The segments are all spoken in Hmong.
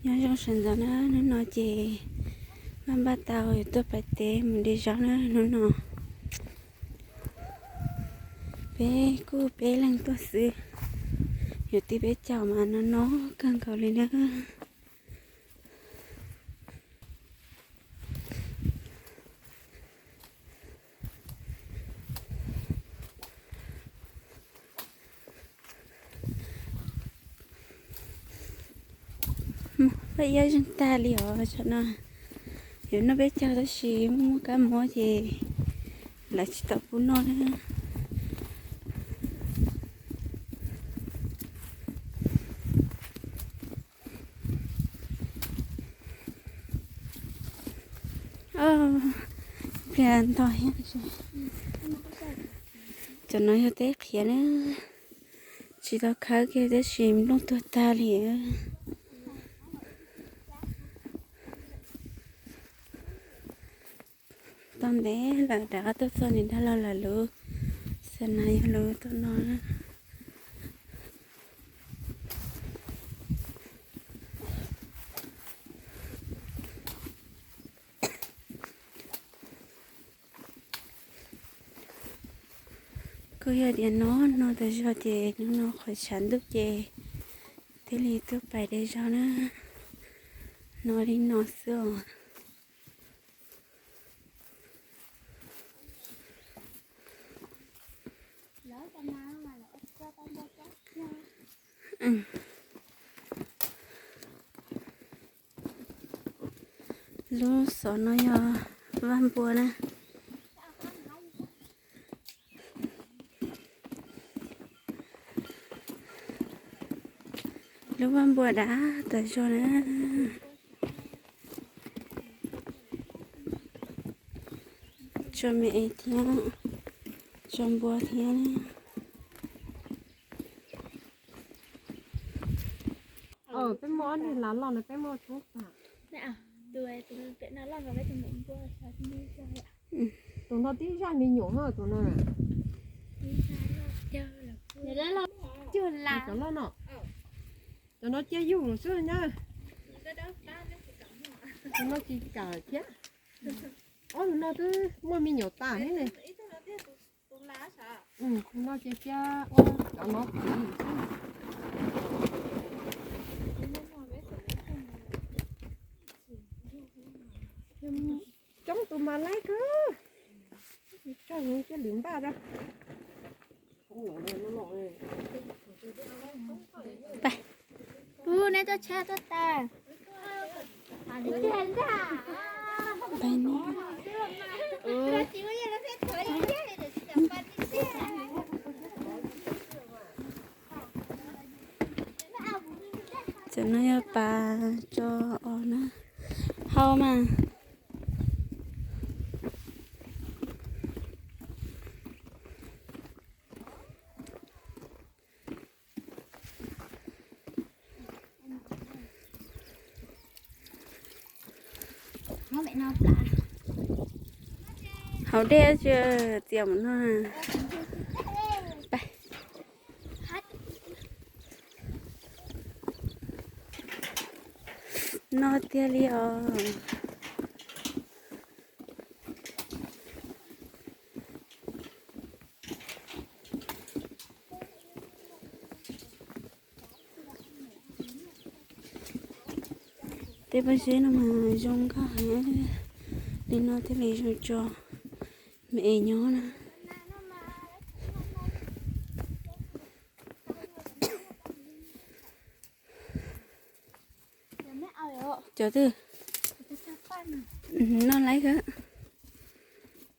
Nyob zoo sawv ntxov na, hnub no ces Vaj Npaj tau yuav tuaj pais teb mus de zaub na hnub no. Peb kuj peb leeg tuaj xwb, yuav tib peb caug mas no no kawg nkaus li na. Muaj paj iab zeeg tag li os. Tam no yuav noj peb caug tab sis muaj muaj kab mob ces lawv tsis tau pub noj na. Pliag ntog thiab. Cov no yog teb qhiav na, tsis tau khawb kiag tab sis nplooj tuag tag li. Tau ntev lawm rov qab tuaj txog nim no los lawm lub xa nas yog lub tuaj no. Kuj yog tias no no tas zog ces hnub no qhuav tshav ntuj ces thiaj li tuaj pais de zaub na. No li no xwb os. Lub xov no yog vaj npua na. Lub vaj npua dav tas zog na. Tso me es thiab, tso npua thiab. Peb muaj ob niag lav loj na, peb muaj tub tas. Tus no tib zaj me nyuam na tus no. Cov loj no, cov no cia yug lawm xwb nyab. Tus no tsis kam thiab. Ob tus no twb muaj me nyuam tas thiab ne. Tus no ces cia ua cov no pwm xwb. Coob tus mas laib kawg. Tsis txawj mus cia lwm npaj rau. Ub, neb tuaj tshab tuaj tas. Cov no yog pas tso os na, hau mas. Hauv dej tsis txias mus no. No tiag li os. Tej pob zeb no mas zoo nkauj heev li no thiaj li zoo tso me es nyob na. Cov twg? Noj laib kawg.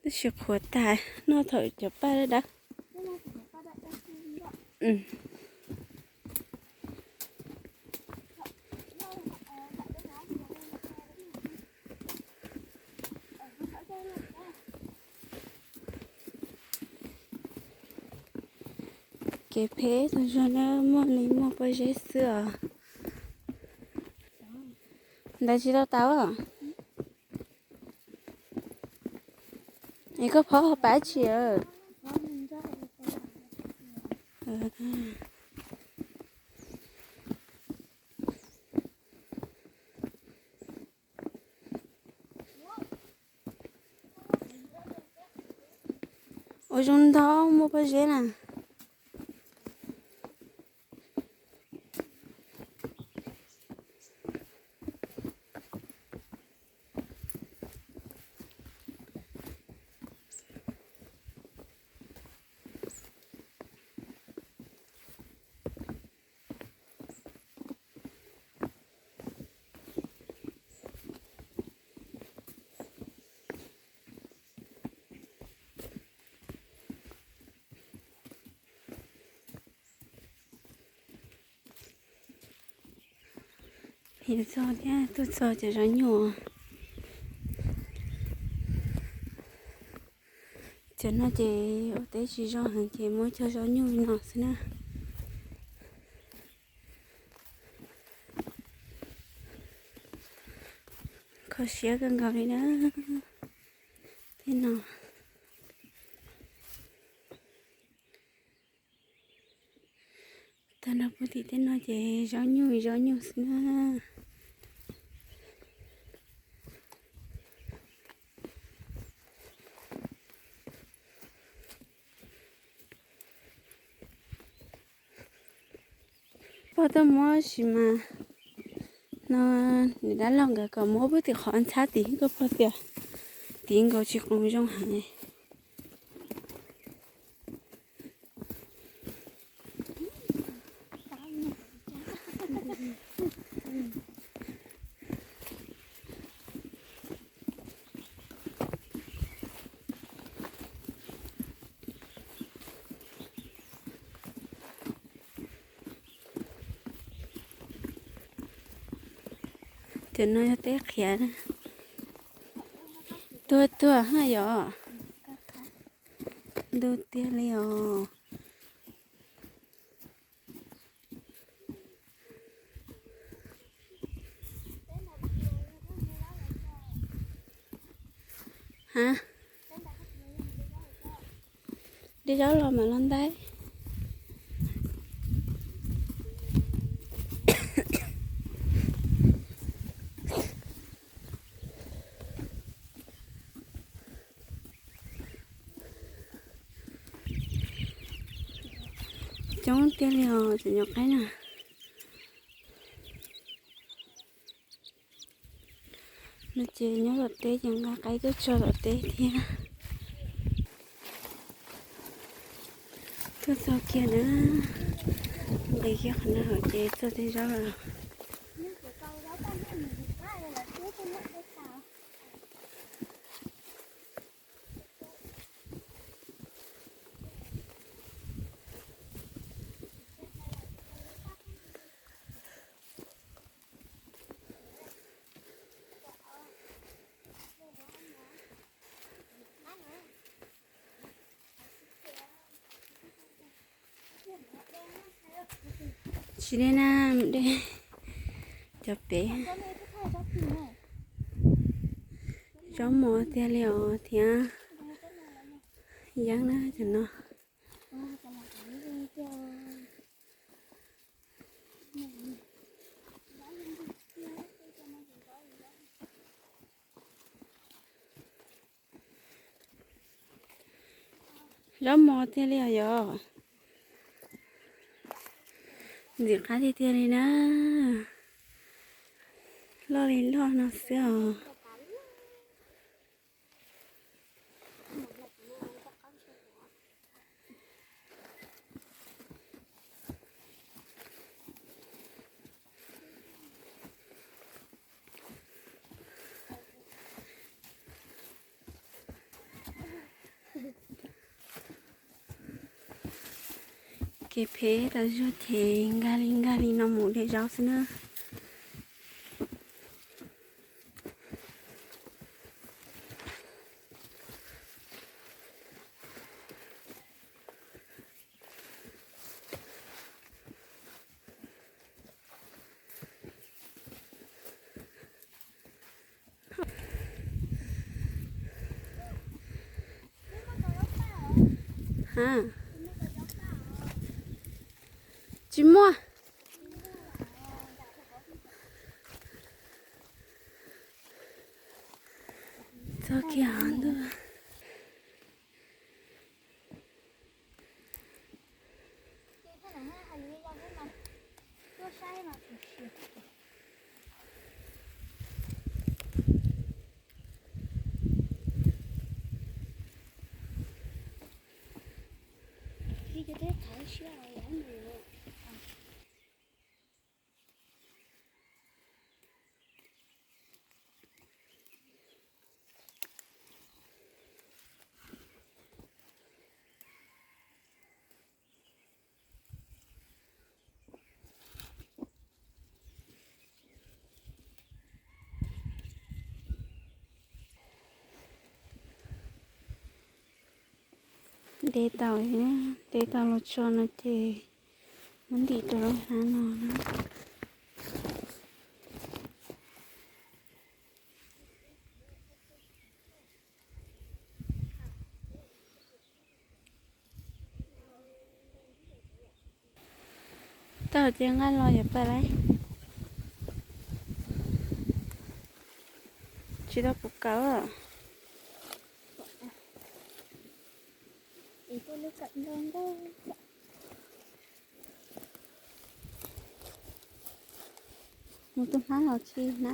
Tab sis qhuav tas, noj thaum cov paj dawb dawb. Kev phem tag zog na, muaj li muaj pob zeb xwb os. Ntawd tsis tau tau. Es koj phob ho pab tsi? Aw, Ua zoo ntau, muaj pob zeb na. Yuav txog thiab, tuaj txog cov zov nyuj. Cov no ces ua teb tsis zoo heev ces muab cog zov nyuj li no xwb na. Kho siab kawg nkaus li na. Tej no, tag nrho puag tim tej no ces zov nyuj zov nyuj xwb na. Pog tuaj muab sis mas no, niam dab laug nkawd kom muab puag tim qhov ntxhab tid, koj pog tias tid nkaus tsis qoos zoo heev. Cov no yog teb qhiav na. Tuag tuag ha yom. Ntuj tiag li os. Ha, de zaub los mam los ntaus. Coob tiag li os cov nyuam qaib na. No ces nyob tom teb ces nqa qaib tuaj tso tom teb thiab. Tuaj txog kiag na, nqis kiag qhov no ces txog tej zaub lawm. Tsis deb na, deb cov pem. Zaub mos tiag li os thiab. Yeeb na cov no. Zaub mos tiag li os yom. Ntxim qab tiag tiag li na. Loj li loj no xwb os. Kev phem tas zog ces nkag li nkag li no mus de zaub xwb na. Ha, tsis muaj. Txog kiag ntuj. De tau, de tau los tso no ces muab ntim rau lub hnab no na. Tau ces nqa los yuav pais lawm. Tsis tau puv kawm. Mus tus hnab los tsis na.